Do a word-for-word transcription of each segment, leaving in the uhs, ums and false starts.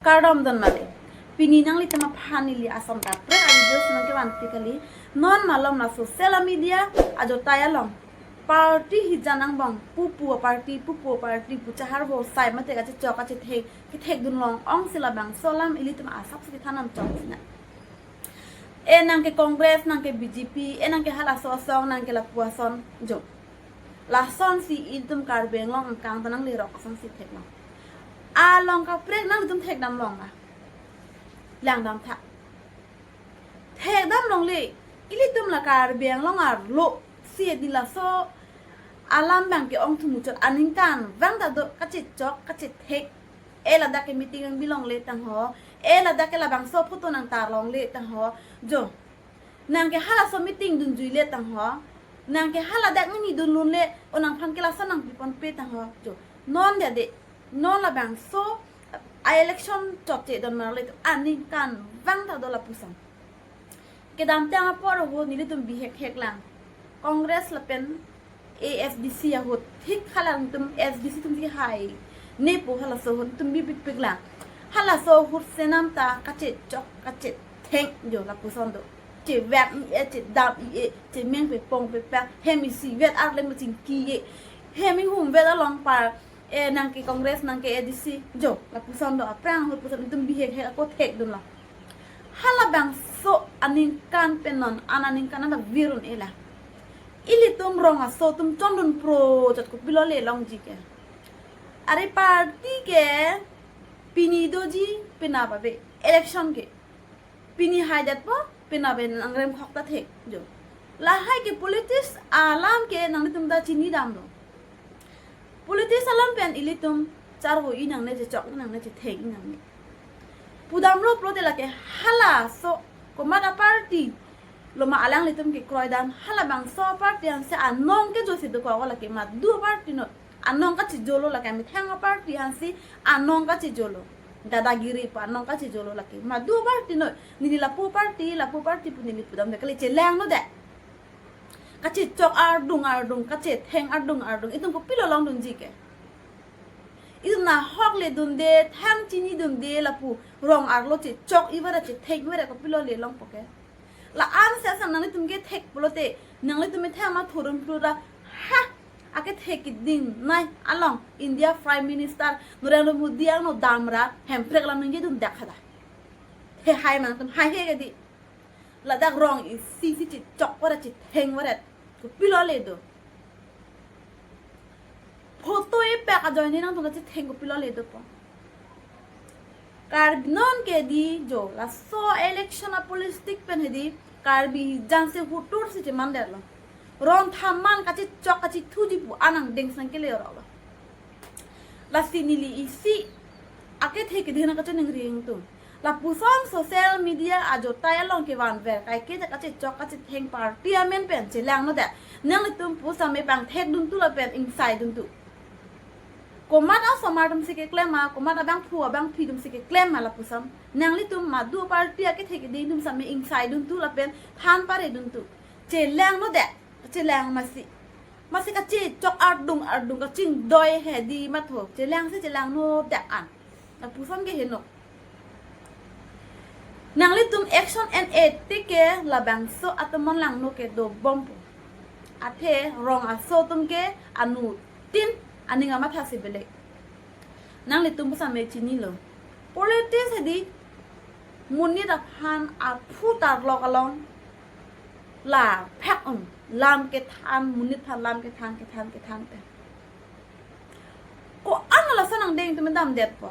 Kardom don male. Pini nanglitum aphan neli ason kaprek a-video si nangkevan pik kali. Non malom la social media ajotai along party hijan angbong pupu a-party, pupu a-party pu chahar vo sai mate kachechok kachethek, kethekdun long ong si labangso alam ilitum asap si kethan nangchok sinang. E nangke Congress, nangke B J P, e nangke halaso asong, nangke lapu ason, jo. Lasonsi ilitum Karbi Anglong angkang ta nanglerok asonsi theklong. Along kaprek nanglitum thekdam long la. Langdam tha. Thekdam longle, ilitum la Karbi Anglong arlo si hedi laso alam abangke ong thumuchot aningkanvang ta do kachechok, kachethek. E ladak ke meeting nangbilongle tangho. E ladak ke labangso photo nangtarlongle tangho. Jo. Nangke halaso meeting dunjuile tangho. Nangke haladak nini dunlunle, o nangphan ke laso nangpiponpe tangho. Jo. Non dia de. Non labangso a-election chotche don marle aningkanvang ta do lapuson. Kedamtang apor ahut nelitum bihekhek lang. Congress lapen A S D C ahut thik halangtum A S D C atum si hai nepo halaso ahut tum bipikpik lang. Halaso ahut senam ta kachechok kachethek jo lapuson do. Chevek i-e, chedam i-e, chemeng pepong pepek, hem isivet arleng machingki-e, hem ihumvet along par, e nangke Congress nangke A D C jo lapuson do, aphrang ahut puson itum bihekhek ako thekdun lo. Halabangso aningkan pen non an aningkan an ta virun-e la. Ilitum rong aso atum chondunpro chot kopilo le longji ke. Are party ke pini doji penap ave election ke. Pini haidetpo penap ave nangrem khok ta thek jo. Lahai ke politics alam ke nanglitum ta chinidamlo. Politics alam pen ilitum charvo-i nangne, chechok-i nangne, chetheng-i nangne. Pudamlo pulote lake halaso komat a-party loma alanglitum kekroidam, halabangso party ansi anong kejose dokok lake madu party noi. Anong kachejolo lake amethang a-party ansi anong kachejolo. Dadagiri pu anong kachejolo lake. Madu party noi. Neli lapu party, lapu party pu neli pudamde kali, chelangno de. Kachechok ardung ardung, kachetheng ardung ardung. Itum kopilo longdunji ke. Itum nahok ledunde, thang chinidunde lapu rong arlo chechok-i vare chethek-i vare kopilo lelongpo ke. La-an sesang nanglitum kethek pulote, nanglitum methang ma thurum plura, ha, akethek keding nai along India Prime Minister Narendra Modi angno damra Hemprek alam nangkedun dak hada. He hai nangtum, hai he kedi. Ladak rong isi si chechok vare chetheng vare kopilo le do. Photo epek ajoine nangtum kachetheng kopilo le dopo. Karbi non kedi jo laso election a-politics pen hedi Karbi janse hutur si chemandetlo. Ron thaman kachechok kachethuji pu anang deng sang kele ro lo. Lasi neli isi akethe keding nangkachiningri ingtung. Lapuson social media ajotai along kevanver kaike ta kachechok kachetheng party amen pen chelangno de. Nanglitum pusitame pangthekduntu lapen ingsaiduntu. Komat asomar atum si keklem ma, komat abangphu abangphi atum si keklem ma lapuson. Nanglitum madu party akethe keding atum sitame ingsaiduntu lapen than pareduntu. Chelangno de, chelang masi. Masi kachechok ardung ardung kachingdoi hedi matho. Chelangsi chelangno de an. Lapuson ke henok. Nanglitum action en-e tik ke labangso atum mon langno ke dobompo. Athe rong aso atum ke anuttin aning amathasi belek. Nanglitum pusitame chinilo. Politics hedi monit aphan aphu tarlok along la phak un lam kethan, monit aphan lam kethan, kethan, kethan, kethan. Ko-an lason angdeng itum damdetpo.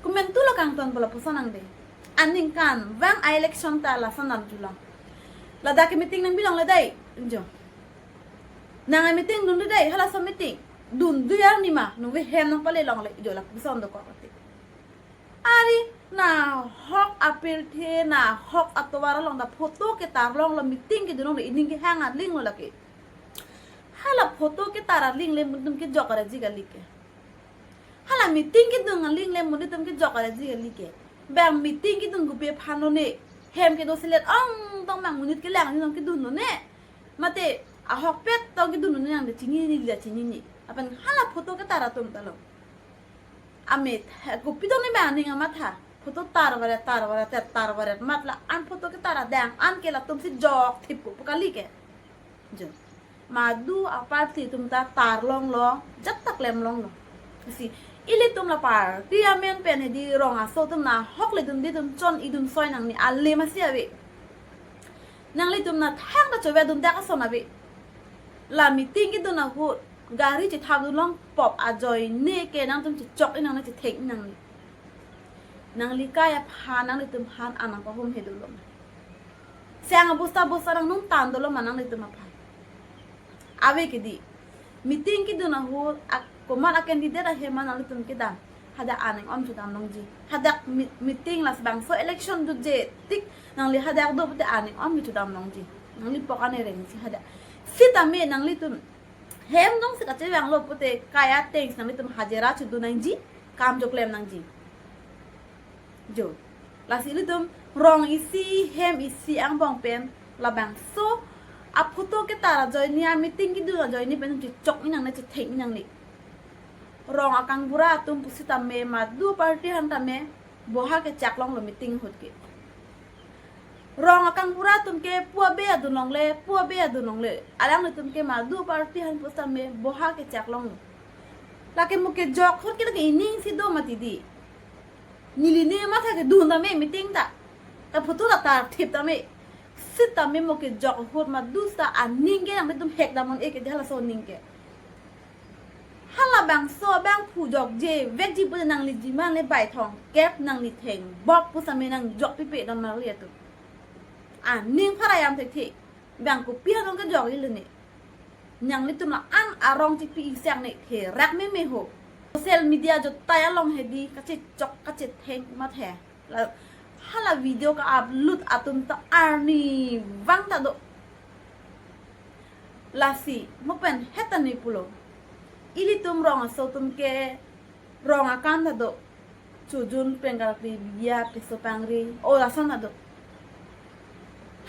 Komantu lo kangtonpo lapuson angdeng. Aningkanvang a-election ta lason damjulang. Ladak ke meeting nangbilongle dei, jo. Nang meeting dunde dei, halaso meeting. Dunde arni ma, nungve hem nangpale longle, jo lapuson dokok ati. Ari, nahok apirthe, nahok atovar along ta photo ketar longlo, meeting kedun longlo, ining kehang arlinglo lake. Hala photo ketar arling le monit atum kejok arji kali ke. Hala meeting kedun arling le monit atum kejok arji kali ke. Bang meeting kedun kopi aphan lone. Hem kedo selet ong tong bang monit kelang nong kedun lone. Mate ahokpet tong kedun lone nang de chinine, neli chinine. Lapen hala photo ketar atum ta lo. Amit, he, kopi dong ne bang aning amatha. Photo tar varet, tar varet, tar, tar varet, mat la an photo ketar adang an ke latum si jok thip pu kali ke. Jo. Madu a party atum ta tar longlo, jat ta klem longlo. Si, ilitum la party amen pen hedi rong aso atum nahok le dun di dun chon idun soi nangne ale masi ave. Nanglitum na thang ta chove dun dak ason ave. La meeting kedun ahut gari chethap dun long pop ajoine ke nangtum chechok inangne chetheng inangne. Nangli kai aphan nanglitum aphan anang pahum he dolo ma. Siang abosta bosta nang nung tan dolo ma nanglitum aphan. Ave kedi. Meeting kedun ahut ak komat a candidate ahem ma nanglitum kedam. Hadak aning om chudam longji. Hadak mi-, meeting la bangso election duje tik nangli hadak do pute aning om chudam longji. Nangli pokan ereng si hadak. Sitame nanglitum hem dong si kachevanglo pute kai ateng si nanglitum hajira chudun nangji, kam jo klem nangji. Jo. Lasi ilitum rong isi hem isi angbong pen labangso a photo ketar ajoine, a meeting kedun ajoine pen chechok inangne chetheng inangne. Rong a gaonbura atum pusitame madu party aphan tame boha kechak longlo meeting ahut ke. Rong a gaonbura atum ke pu abe adun longle, pu abe adun longle. Alanglitum ke madu party aphan pusitame boha kechak longlo. Lake mo kejok ahut ke lake ining si do mati di. Neli ne matha kedun tame meeting ta. Ta photo ta tar thip tame. Sitame mo kejok ahut madu seta aning ke nangtum hek damnon e ke halaso aning ke. Halabangso abang phu jokje vekji pute nangli jiman le bai thong kep nangli theng bok pusitame nang jok pipe don marli atum. Aning pharayam thekthe. Bang kopi hanong kejok ilene. Nanglitum la an arong chipi isak ne therak meme ho. Social media jotai along hedi kachechok kachetheng mat he. La, hala video ka-upload atum ta arnivang ta do. Lasi mo pen het ta ne pulo. Ilitum rong aso atum ke rong akam ta do. Chojun, pengkal kri, biya, peso pangri, o lason ta do.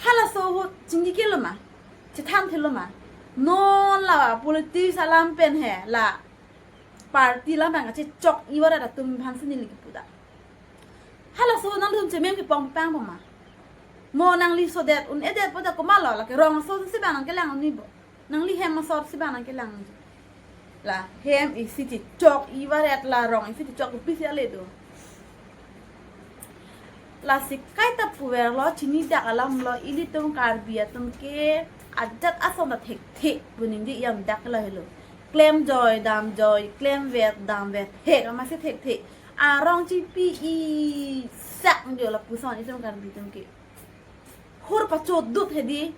Halaso ahut chingki kelo ma, chethan thelo ma. Non la politics alam pen he la party alam pen kachechok ivar atum aphan si neli kipu ta. Halaso nangtum chemem kepong pang pong ma. Mo nangli sodet un-edet pute komatlo, lake rong aso si bang nangkelang un-e bo. Nangli hem asor si bang nangkelang. La hem isi chechok ivar et la rong isi chechok kopi si ale do. Lasi kaita puverlo chinidak alamlo ilitum Karbi atum ke ajat ason ta thekthe pu ningje iyam dak lahelo. Klem joi dam joi, klem vet dam vet, hek amatsi thekthe. Arong chipi isak jo lapuson itum Karbi atum ke. Hur pachodut hedi.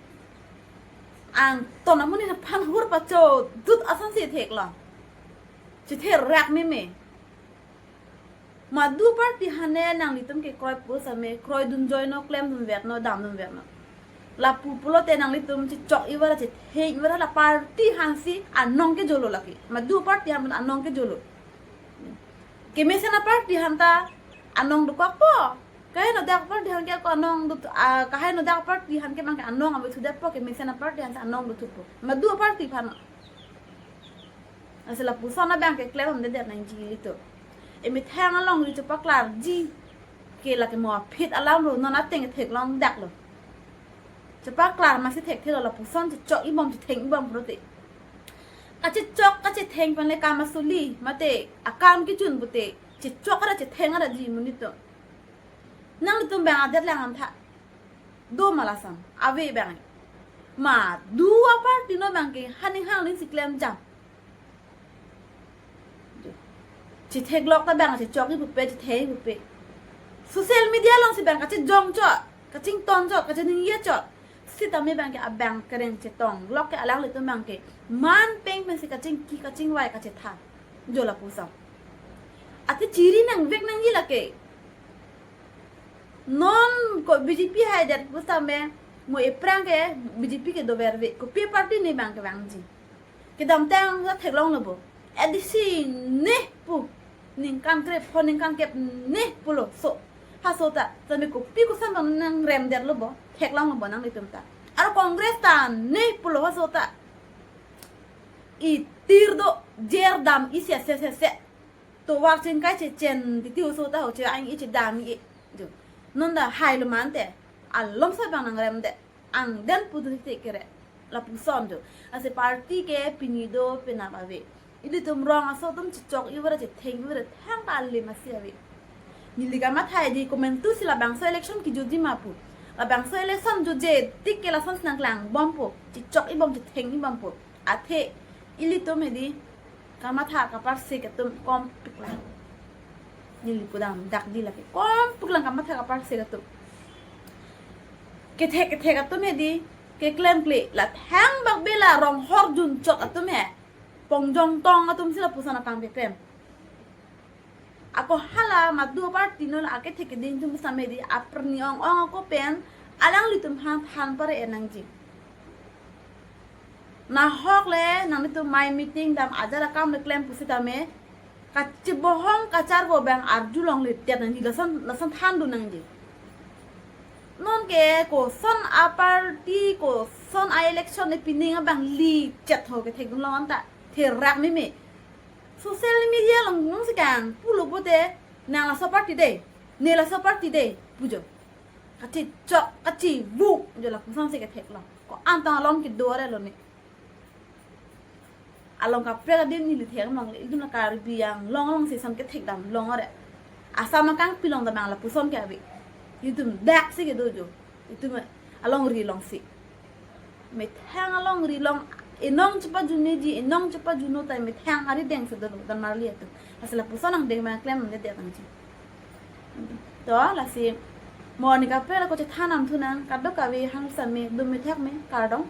Angton amonit aphan hur pachodut ason si theklo. Chetherak meme. Madu party aphan ne nanglitum ke kroi pusitame, kroi dun joino, klem dun vetno, dam dun vetno. Lapu pulote nanglitum chechok ivar chetheng ivar la party aphan si anong kejolo lake. Madu party aphan anong kejolo. Kemesen a party aphan ta anong dokokpo. Kaheno dak party aphan ke ako anong do, ah, kaheno dak party aphan ke bang ke anong abe thudetpo, kemesen a party aphan ta anong do thupo. Madu party aphan. Asila puson abang ke klem dedet nangji ilitum. Emethang alongri chepaklarji ke lake mo aphi alam ro non ateng theklong daklo. Chepaklar masi thekthelo lapuson chechok ibom chetheng ibom pulote. Kachechok kachetheng pen le kam asuli mate akam kechun pute chechok ara chetheng ara ji monit atum. Nanglitum bang adet lang antha. Do ma lason ave bang. Madu a party no bang ke haning hang ling si klem jam. Chetheklok ta bang chechok ipupe, chetheng ipupe. Social media along si bang kachejong chot, kachington chot, kacheningje chot. Sitame bang ke abang kereng chetonglok ke alanglitum bang ke man peng pen si kachingki kachingvai kachethan. Jo lapuson. Athe chiri nangvek nangji lake. Non ko B J P haidet pusitame mo ephrang ke B J P ke doverve, kopi party ne bang kevangji. Kedamtang ta theklonglo bo. A D C ne pu. Ningkan krepho ningkan kep ne pulo so. Haso ta, tame kopi koson bang nangremdetlo bo. Theklonglo bo nanglitum ta. Aro Congress ta ne pulo haso ta. Itir do jer dam isi ase se se. tovar chingkai chechen titi oso ta ho che ang i chedam i jo. Non ta hailo mante alomsa abang nangrem det. Angden pu dun te kere. Lapuson jo. Lasi party ke pini do penap ave. Ilitum rong aso atum chechok iwara chetheng iwara thang ta alim asi ave. Neli kamatha hedi komantu si labangso election kejutji ma pu. Labangso election jutje tik ke lason si nangklangbompo. Chechok ibom chetheng ibompo. Athe ilitum hedi kamatha kaparse atum kompik lang. Neli pudam dakdi lake kompik lang kamatha kaparse atum. Kethek kethek atum hedi keklemkle la thangbak bela ronghor junchot atum he. Pongjong tong atum si lapuson akam keklem. Ako hala madu party non akethek keding atum same hedi aprni ong ong ako pen alanglitum aphan than pare-e nangji. Nahok le nanglitum mai meeting dam ajar akam le klem pusitame kachebohong kacharbo abang arjulongle tiat nangji, lason lason thandun nangji. Non ke koson a-party koson a-election le pining abang li chet ho kethekdun long anta therak meme. Social media along nung si kang pulo pote nang laso party dei, ne laso party dei pu jo. Kachechok kachevu jo lapuson si ketheklong. Ko-an tong along kedo arelo ne. Along kaprek adim neli thekdam longle, itum la Karbi Anglong along si son kethekdam long are. Assam akangpi along ta abang lapuson ke ave. Itum dak si kedo jo. Itum alongri along si. Methang alongri along inong chepajuneji, inong chepajuno ta methang arideng si dolo dan marli atum. Lasi lapuson angdeng abang klemdedetji. To lasi mo ni kaprek ako chethan nangthu nang kadokave hang same dum methak me kardom.